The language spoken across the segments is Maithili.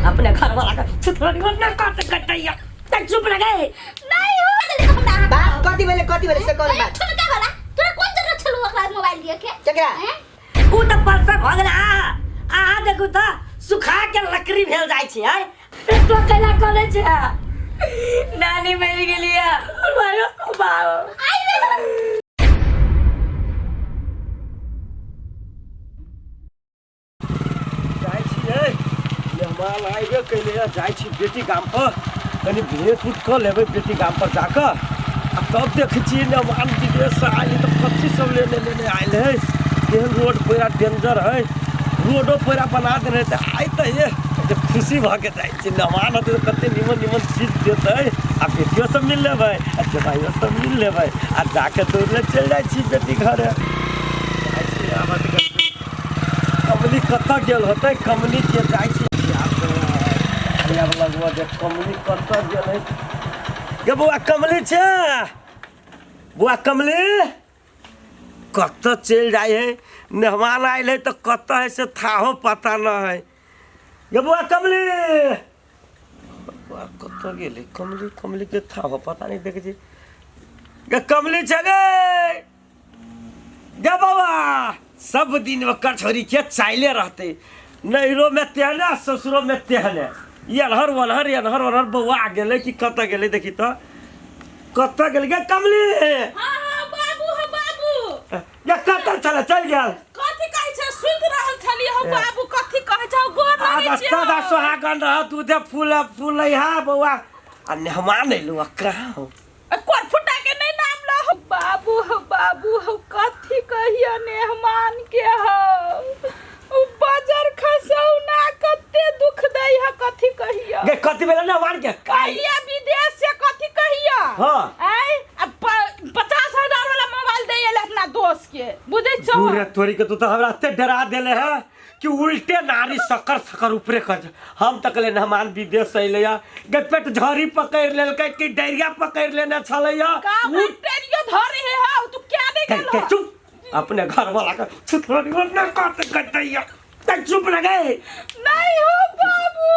अपने घर वाला के छुतरा ना काट कटैया त चुप रह गए। नहीं हो देले हमरा। बाप कथी भेलै, कथी भेलै से कहू बात। छोटका वाला तोरा कोन जरूरत छलौ ओकरा मोबाइल दिए के? केकरा? हैं? उ त परसर भ गेल। आ अहाँ देखू त सुखा के लकड़ी भेल जाइ छै। आय तो कैला करै छै? नानी मरि गेली भाइयो बाबा। जाइ छियै, मेहमान आबे कैले, जाइ छी बेटी गाम पर, कनि भेंट उठ कऽ लेबै बेटी गाम पर जाकऽ, आ तब देखै छियै मेहमान विदेशसँ आयल तऽ कथी सब लेने लेने आयल है, केहन रोड पैरा डेंजर है, रोडो पैरा बना देने तऽ आइ तऽ ये जे खुशी भऽ के जाइ छी। मेहमान होतै तऽ कते निमन निमन चीज देतै, आ बेटियो सब मिल लेबै आ जमाइयो सब मिल लेबै, आ जाके दौड़ले चलि जाइ छी बेटी घरे। जाइ छी आब। कमली कतऽ गेल होतै? कमली के जाइ छी आब लगबऽ जे कमली कतऽ गेल है। गे बौआ, कमली छै? बौआ कमली कतऽ चलि जाइ है? मेहमान आयल है तऽ कतऽ है से थाहो पता न है। गे बौआ कमली, बौआ कतऽ गेलै कमली? कमली के थाहो पता नहि। देखै छी। गे कमली छै गे? गे बाबा, सब दिन ओकर छोरी के चाइले रहते, नैहरो में तेहने आ ससुरो में तेहने, एनहर ओनहर एनहर ओनहर बौआ गेलै कि कतऽ गेलै? देखी तऽ कतऽ गेलै। गे कमली! हाँ हाँ बाबू, हो बाबू। गे कतऽ चले चलि गेल? कथी कहै छै? सुति रहल छलियै हो बाबू। कथी कहै छै? गोर लगै आब छियै। सदा सोहागन रह, दूधे फूल फूलै हा बौआ। आ मेहमान एलू आ कहाँ हो? कोर फुटा के नहीं नाम लो हो बाबू, हो बाबू, हो कथी कहियो मेहमान के हो, उ बजर खसौना कते दुख दै है, कथी कहियो। गे कथी भेलै मेहमान के? कहिया विदेश से, कथी कहियो। हाँ। आय अब 50,000 वाला मोबाइल दे एले अपना दोस्त के, बुझै छो? दूर तोरी के, तू तो हमरा एते डरा देले है कि उल्टे नारी सकर सकर ऊपरे कर। हम तक ले मेहमान विदेश से अइले या गे पेट झड़ी पकड़ लेलकै कि डायरिया पकड़ लेने छलैया। का टेरियो धरे है हो तू क्या नहीं के गेलो? चुप, अपने घर वाला के छुतरा ना काट कटैया त चुप लगे। नहीं हो बाबू,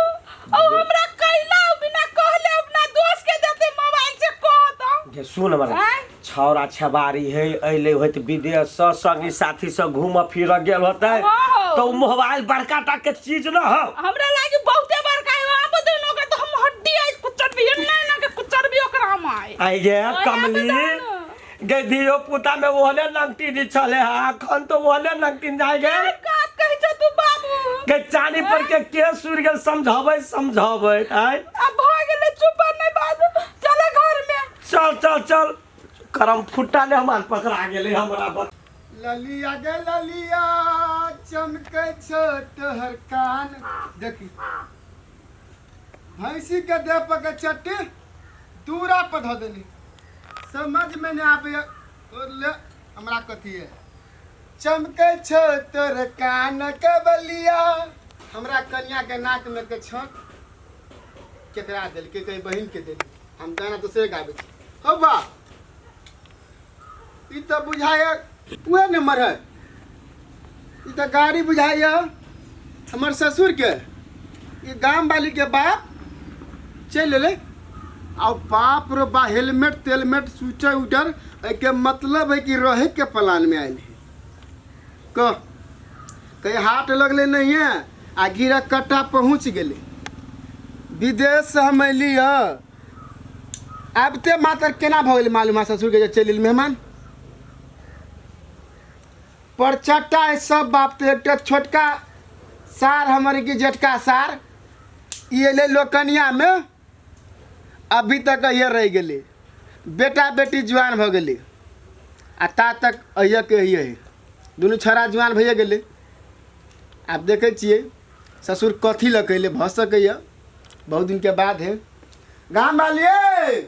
ओ हमरा कैला बिना कहले अपना दोस्त के देते मोबाइल से कह दो। गे सुन हमरा। आँय? छौरा छबारी है, अइले होइत विदेश से, संगी साथी से घूम फिर गेल होतै। हाँ। तो उ मोबाइल बड़का टा के चीज न हो। हमरा लागी बहुते बड़का है, आब दोनों के तो हम हड्डी आई कुचर भी ना ना के कुचर भी ओकरा हम आए। आई गे ओहे कमली। बताओ ना। गे धियो पुता में ओहने नंगटी दी छले हा, अखन तो ओहने नंगटी जाय गे। का कहै छ तू बाबू? गे चानी पर के सुर गेल समझाबै समझाबै आय। अब भ गेलै, चुप नहीं बाबू, चले घर में। चल चल चल, करम फुट्टा ने हमार पकड़ा गेलै हमरा बस। ललिया गे ललिया, चमकै छौ तोहर कान। देखी भैंसी के देह पर के चट्टी दूरा पर धऽ देली, समझ में नहीं आबैया। तोर ले हमरा कथी है। चमकै छौ तोर कान के बलिया, हमरा कन्या के नाक में के छक केकरा देलकै? कहीं बहिन के देली। हम गाना दोसरे गाबै छी। हो बा, ई तऽ बुझाइया उहे नंबर है। ई तऽ गाड़ी बुझाइया हमर ससुर के। ई गाम वाली के बाप चलि एलै। आ बाप रो बा, हेलमेट तेलमेट स्वेटर उटर, एहिके मतलब है कि रहे के प्लान में आयल है। कह कहीं हाट लगले नहीं है आ गिरा कट्टा पहुँच गेलै। विदेश से हम अयली है, आबिते मातर केना भऽ गेलै मालूम है ससुर के जे चलि एल मेहमान पर चट्टा है सब बाप। तऽ एकटा छोटका सार हमर कि जेठका सार ई एलै लोकनियामे, अभी तक अहिए रहि गेलै। बेटा बेटी जुआन भऽ गेलै आ ता तक अहिए के अहिए है। दुनू छोरा जुआन भइए गेलै। आब देखै छियै ससुर कथी लऽ कऽ एलै। भऽ सकैए बहुत दिनके बाद है। गाम वालिए,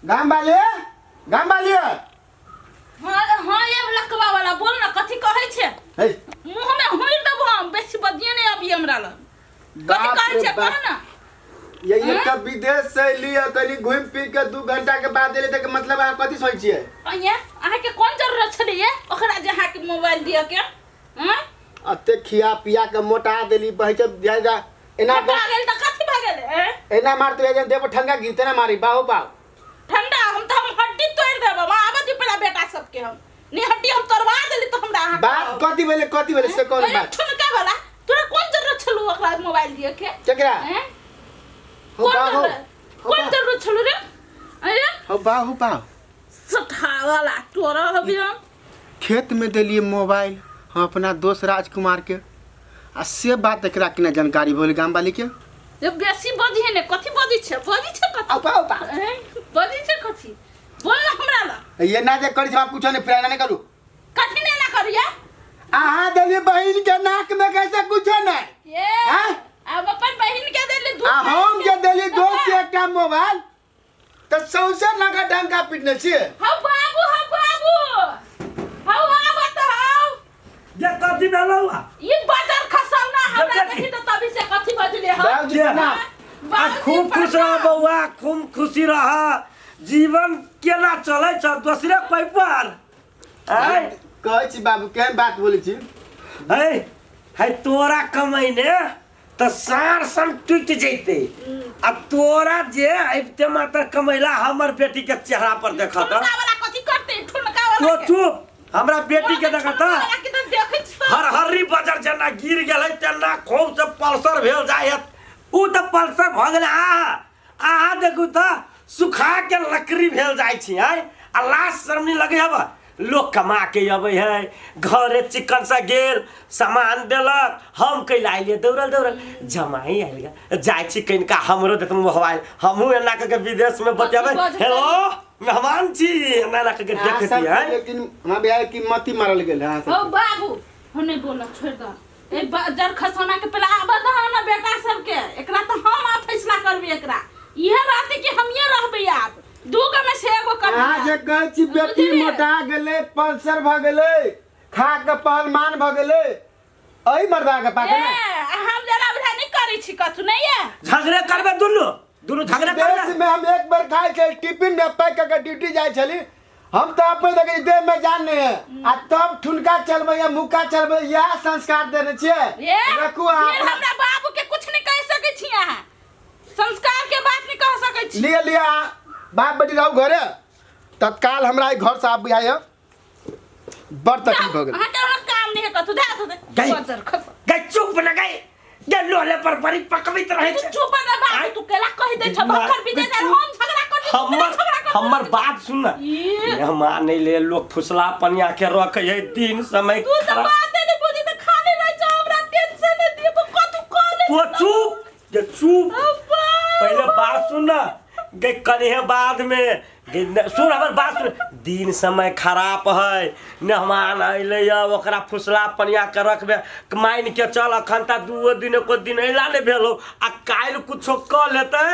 गाम वालिए, गाम वालिए। हाँ हाँ, ये लकवा वाला बोल ना, कथी कहै छै? हे। मुंह में हुइर देबो हम, बेसी बजिए नहीं अभी हमरा लग। कथी बाप कहै रे छै? बाप। कह ना। ये एकटा विदेश से अयली है, कनी घूमि फिर के 2 घंटा के बाद एली, तऽ मतलब अहाँ कथी सोचै छियै? अइये अहाँके कोन जरूरत छलैये ओकरा जे अहाँके मोबाइल दिअ के? हँ? एते खिया पिया के मोटा देली, बहै छै जा जा। एना मोटा गेल त कथि भ गेल ए? एना मारते जे देह पर ठंडा गिरते ना मारी बाहो बाहो ठंडा हम त हम हड्डी तोड़ देब हम आबऽ दी पहला बेटा सबके हम नहीं हड्डी हम तोड़वा देली तो हमरा अहाँ बात कथी भेले से कोन बात ठुनका वाला तोरा कोन जरूरत छलू ओकरा मोबाइल दिए के केकरा हैं हो बाहो कोन जरूरत छलू रे अरे हो बाहो बाहो सठा वाला तोरा हबी हम खेत में देलिए मोबाइल हम अपना दोस्त राजकुमार के आ से बात एकरा केना जानकारी भेल गाम वाली के जब बेसी बजी है ने कथी बजी छै कथी औपा औपा बजी छै कथी बोल ना हमरा ला ये ना जे करी हम कुछ नहीं प्रेरणा नहीं करू कथी नहीं ना करिया अहाँ देलिए बहिन के नाक में कैसे कुछ नहीं ये अब अपन बहिन के देली आ हम जे देली दोस्त के एकटा मोबाइल त सौंसे लगा डंका पिटने छियै हौ बाबू हौ बाबू हौ आब त हौ ये कथी भेलौ ई बाजार खसौना हमरा देखी त तभी से कथी बजले हौ बाबूजी प्रणाम आ खूब खुश रह बौआ खूब खुशी रह जीवन केना चलै छ दोसरे कोइ पर आय कहै छी बाबू केहन बात बोलै छी है है तोरा कमैने त सार सन टूटि जैते आ तोरा जे अबिते मात्र कमैला हमर बेटी के चेहरा पर देखत ठुनका वाला कथी करते ठुनका वाला तो चुप हमरा बेटी के देखत हर हर्री बजर जेना गिर गेलै तेना खूब से पल्सर भेल जाय उ त पल्सर भ गेलै आहा आहा देखू त सुखा के लकड़ी भेल जाइ छी आय आ लाश शर्म नहीं लगे हब लोग कमा के अबै है घरे चिकन से गेल सामान देलक हम कैला अयलियै दौड़ल दौड़ल जमाई आयल गे जाइ छी कनिका हमरो देत मोबाइल हमहूँ एना कऽ के विदेश में बतियाबै हेलो मेहमान छी एना एना कऽ के देखती है लेकिन हमरा बियाह की मती मारल गेल है ओ बाबू हम नहीं बोला छोड़ दो ए जर खसौना के पहले आबऽ दह ना बेटा सबके एकरा तो हम आ फैसला करबी एकरा इहे रहते कि हमिये रहबे आब दूगो में से एगो कर अहाँ जे कहै छी बेटी मोटा गेलै पल्सर भऽ गेलै खा के पहलमान भऽ गेलै एहि मर्दा के पाके ए हम जरा बुझा नहीं करै छी कथु नहीं है झगड़े करबे दुनू दुनू झगड़े करबे देश में हम एक बार खाइ छली टिफिन में पैक कऽ के ड्यूटी जाइ छली हम तऽ अपन देखै छी देह में जान नहीं है आ तब ठुनका चलबै या मुक्का चलबै इएह संस्कार देने छियै रखू अहाँ फिर हमरा बाबू के कुछ नहीं कह सकै छी अहाँ संस्कार के बात नहीं कह सकै छी लिए लिए बाप बेटी रहू घरे तत्काल हमरा एहि घर से आब बुझाइए बड़ तकलीफ भऽ गेल अहाँ के हमरा काम नहीं है कथु दे दे गई गई चुप न गई गई लोले पर बड़ी पकबित रहे तू चुप न बाबू तू केला कहि दे छ भखर भी दे हम झगड़ा कर हमर हमर बात सुन ना मेहमान नहीं ले लोग फुसला पनिया के रखे है दिन समय तू तो बात नहीं बुझी त खाली रह जा हमरा टेंशन नहीं दिए कथु कह तू चुप जे चुप पहले बात सुन ना गे कनिहे बाद में सुन हमर बात सुन दिन समय खराब है मेहमान अइले ओकरा फुसला पनिया के रखबे मान के चल अखन तक दूओ दिन एको दिन अइला नहीं भेलो आ काल्हि कुछो कऽ लेतै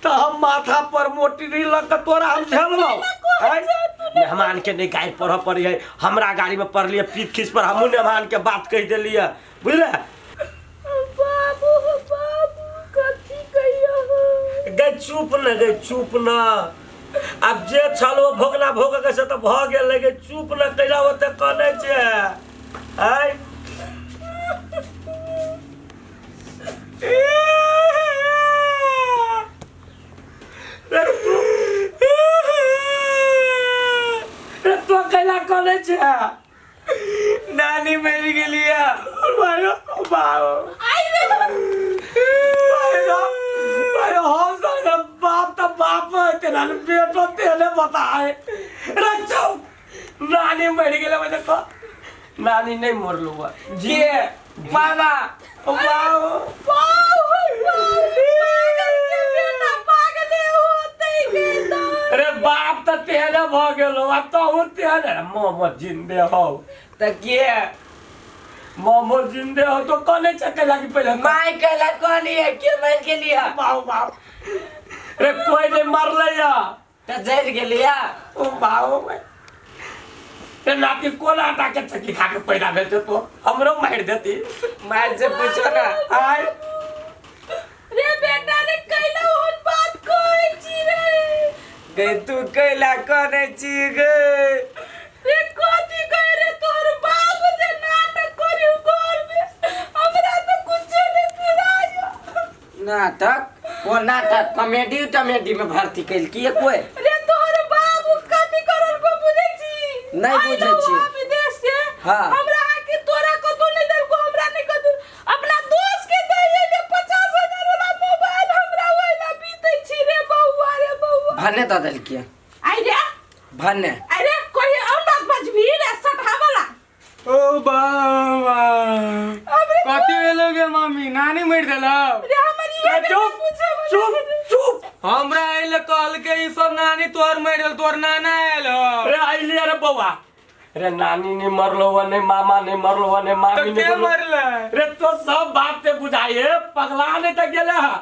तऽ हम माथा पर मोटरी लऽ कऽ तोरा हम झेलबौ मेहमान के नहीं गाड़ी पढ़ऽ पड़ै है हमरा गाड़ी में पढ़लियै पीठ खींच पर हमहूँ मेहमान के बात कहि देलियै बुझले बाबू बाबू कथी कहियो गई चुप न गई चुप न आब जे छल ओ भोगना भोग के से तऽ भऽ गेल गई चुप न कैला ओते कनै छै आय रे तू कैला कनै छै नानी मरि गेली हम बाप तो बाप तेना बेटो तेने बताए रे चुप नानी मरि गेलै मतलब नानी नहीं मरलू जी बाबा अरे बाप तो तेने भ गेलो अब तो हूँ तेने मोमो जिंदे हो त के मोमो जिंदे हो तो कने चक्के लागी पहले माय कहला कहली है के मर गेली है बाऊ बाऊ रे कोई नहीं मरले या त जर गेली है ओ बाऊ रे नाती कोन आटा के चक्की खा के पैदा भेल तो हमरो मार देती मार से पूछो ना आय रे बेटा रे कैला ओहन बात कहै छी रे गई तू कैला कहने छी गे रे कथी कहे रे तोहर बाप जे नाटक करी घर में हमरा तो कुछो नहीं पुरायो। नाटक ओ नाटक कॉमेडी टमेडी में भर्ती कैलकी कोई। रे तोहर बाबू कथी करल को बुझै छी? नहीं बुझै छी। आइलो विदेश से। हाँ। हमरा आके तोरा कतौ नहीं देलको, हमरा नहीं कतौ, अपना दोस्त के दे ले 50,000 वाला मोबाइल, हमरा ओइला बीतै छी रे बौआ रे बौआ। भने दऽ देलकी। आई रे भने आई रे कोई और बात बजबी रे सठा वाला। ओ बाबा कथी भेलो गे मम्मी? नानी मरि देलौ रे हमर ये चुप चुप चुप। हमरा आइले कहल के ई सब नानी तोहर मरि गेल, तोहर नाना आयल हो। रे आइली रे बौआ, रे नानी नहीं मरलो हो, नहीं मामा नहीं मरलो हो, नहीं तो मामी नहीं के मरलो। मरले? रे तो सब बात ते बुझाइए पगला नहीं त गेले हा।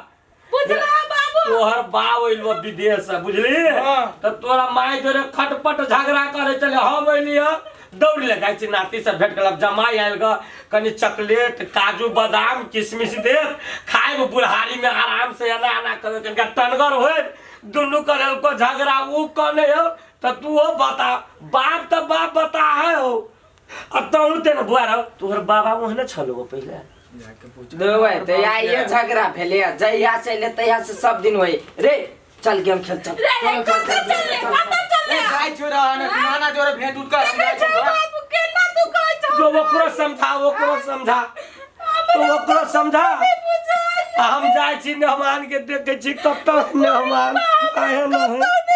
बुझला बाबू तोहर बाप अइलो विदेश से बुझली। हाँ। त तोरा माय जोरे खटपट झगड़ा करे चले, हम अइली ह दौड़ ले जाइ छी नाती से भेंट करब, जमाई आयल ग कनी चॉकलेट काजू बादाम किशमिश देत खाइब बुढ़ारी में आराम से एना एना करे कनिका टनगर होय, दुनू करल को झगड़ा ऊ कने हो त तू हो बता बाप त बाप बता है हो। अब तहु ते न बुआ रहो तोहर बाबा ओहने छलो हो पहिले। देबै तऽ आइए झगड़ा भेलै, जहिया से अयलै तहिया से सब दिन होय। रे चल गेम खेल चल। रे रे कतऽ चल रे कतऽ चल रे? जाइ छौ रे नाना जोरे भेंट उठ कर हम देखै जाइ छौ छौ। बाबू केना तू कहै छौ? जो ओकरो समझा ओकरो समझा तो ओकरो समझा। बुझाइ आ हम जाइ छी मेहमान के देखै छी कतऽ मेहमान आए न है।